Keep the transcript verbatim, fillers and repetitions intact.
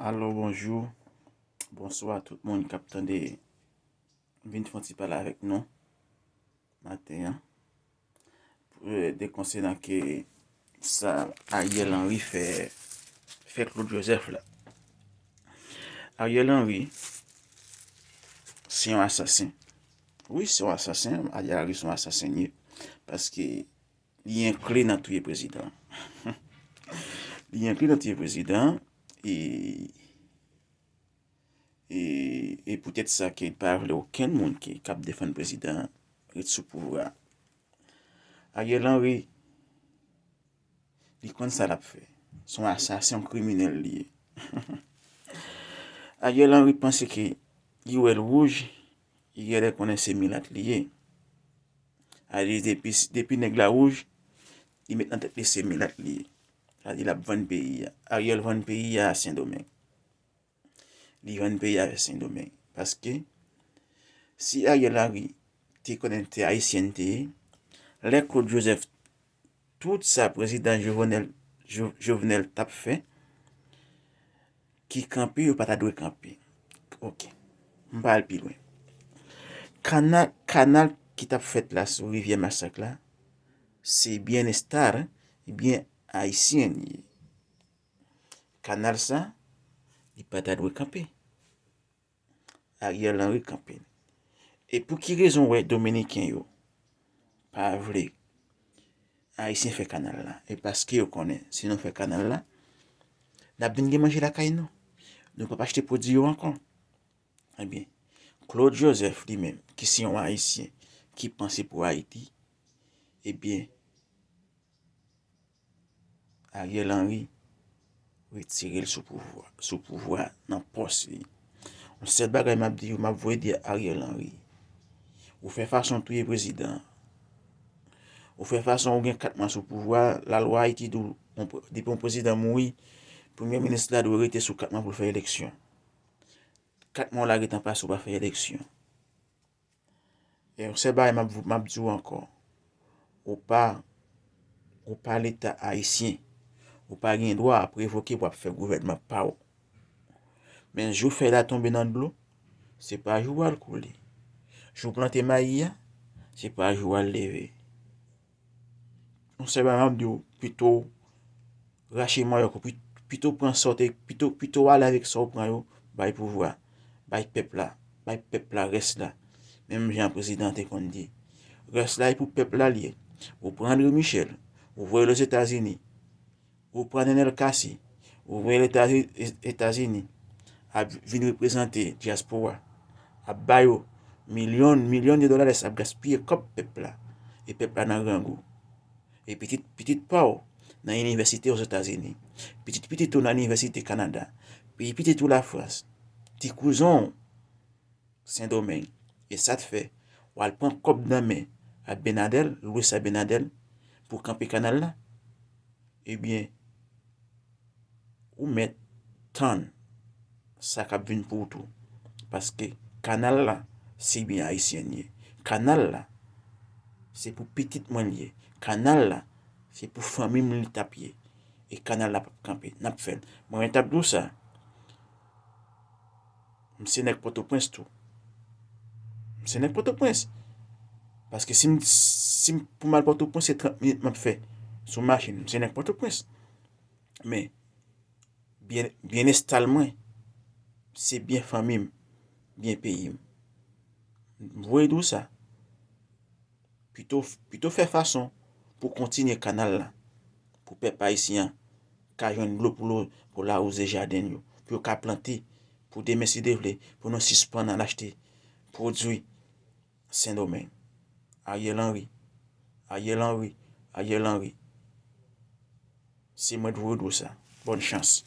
Alo, bonjou, bonswa tout moun k ap tande. M vin fè yon ti pale avèk nou maten an. Pou, eh, de konsènan ke sa Ariel Henry fè, fè Claude Joseph la. Ariel Henry, se yon asasen. Wi, se yon asasen. Ariel Henry se yon asasen li ye. Paske li enkli nan touye prezidan. Li enkli nan touye prezidan. E, e, e poutèt sa ke li pa vle okenn moun ki, k ap defann prezidan ret sou pouvwa. Ariel Henry, li konn sa l ap fè. Se yon asasen, yon kriminèl li ye. Ariel Henry panse ke li wè l wouj, li genlè konnen se milat li ye. A di depi, depi nèg la wouj, li met nan tèt li se milat li ye. Sa di l ap vann peyi a. Ariel vann peyi a a Sendomeng. Li vann peyi a a Sendomeng. Paske si Ariel Henry te konnen te ayisyen te ye, lè Claude Joseph, tout sa prezidan Jovenel, Jo-, Jovenel t ap fè, ki kanpe, yo pa ta dwe kanpe. Oke. M pa al pi lwen. Kanal, kanal ki t ap fèt la sou rivyè Masak la, se byennesta, byen ayisyen li ye. Kanal sa, li pa ta dwe kanpe. Ariel Henry kanpe l. E pou ki rezon w wè Dominiken yo pa vle Ayisyen fè kanal la? E paske yo konnen, si nou fè kanal la, n ap vin gen manje lakay nou. Nou p ap achte pwodui yo ankò. Ebyen, Claude Joseph li menm, ki se yon Ayisyen ki panse pou Ayiti, ebyen, Ariel Henry retire l sou pouvwa, sou pouvwa nan pòs li. Yon sèl bagay m ap di yo, m ap voye di Ariel Henry. Ou fè fason w touye prezidan an. Ou fè fason ou gen kat mwa sou pouvwa, lalwa Ayiti di w, yon pre-, depi yon prezidan mouri, premye minis la dwe rete sou kat mwa pou l fè eleksyon. Kat mwa w la gentan pase, ou pa fè eleksyon. E yon sèl bagay m ap, m ap di w ankò. Ou pa, ou pa Leta ayisyen. Ou pa gen dwa ap revoke pou ap fè gouvènman pa w. Men jou fèy la tonbe nan dlo, se pa jou w al koule. Jou w plante mayi a, se pa jou w al leve. Yon sèl bagay m ap di w, pito w rache manyòk ou, pi-, pito w pran sa w te, pito, pito w ale avèk sa w pran yo, bay pouvwa, bay pèp la, bay pèp la rès la. Menm jan prezidan an te konn di, rès la e pou pèp la l ye. Ou pran André Michel, ou voye l Ozetazini, ou pran Nenel Cassy, ou voye l Etazi-, Etazini, ap vin reprezante dyaspora, ap ba yo milyon, milyon de dola, ap gaspiye kòb pèp la, e pèp la nan grangou. E pitit, pitit pa w nan inivèsite Ozetazini, pitit pitit ou nan inivèsite Kanada, pitit pitit ou Lafrans, ti kouzen w Sendomeng. E sa t fè, w al pran kòb nan men Abinader, Luis Abinader, pou kanpe kanal la. Ebyen, ou mèt tann sa k ap vin pou ou tou. Paske kanal la, se byen ayisyen l ye. Kanal la, se pou pitit mwen l ye. Kanal la, se pou fanmi m li t ap ye. E kanal la p ap kanpe. N ap fè l. Mwen menm t ap di w sa. M se nèg Pòtoprens tou. M se nèg Pòtoprens. Paske si m, si m pou m al Pòtoprens, se trant minit m ap fè sou machin. M se nèg Pòtoprens. Men, byen, byennesta mwen, se byen fanmi m, byen peyi m. M voye di w sa. Pito, pito fè fason pou kontinye kanal la, pou pèp ayisyen an ka jwenn dlo pou lo-, pou lawouze jaden yo, pou yo ka plante, pou demen, si Dye vle, pou nou sispann al achte pwodui Sendomeng. Ariel Henry, Ariel Henry, Ariel Henry. Se mwen t voye di w sa. Bòn chans.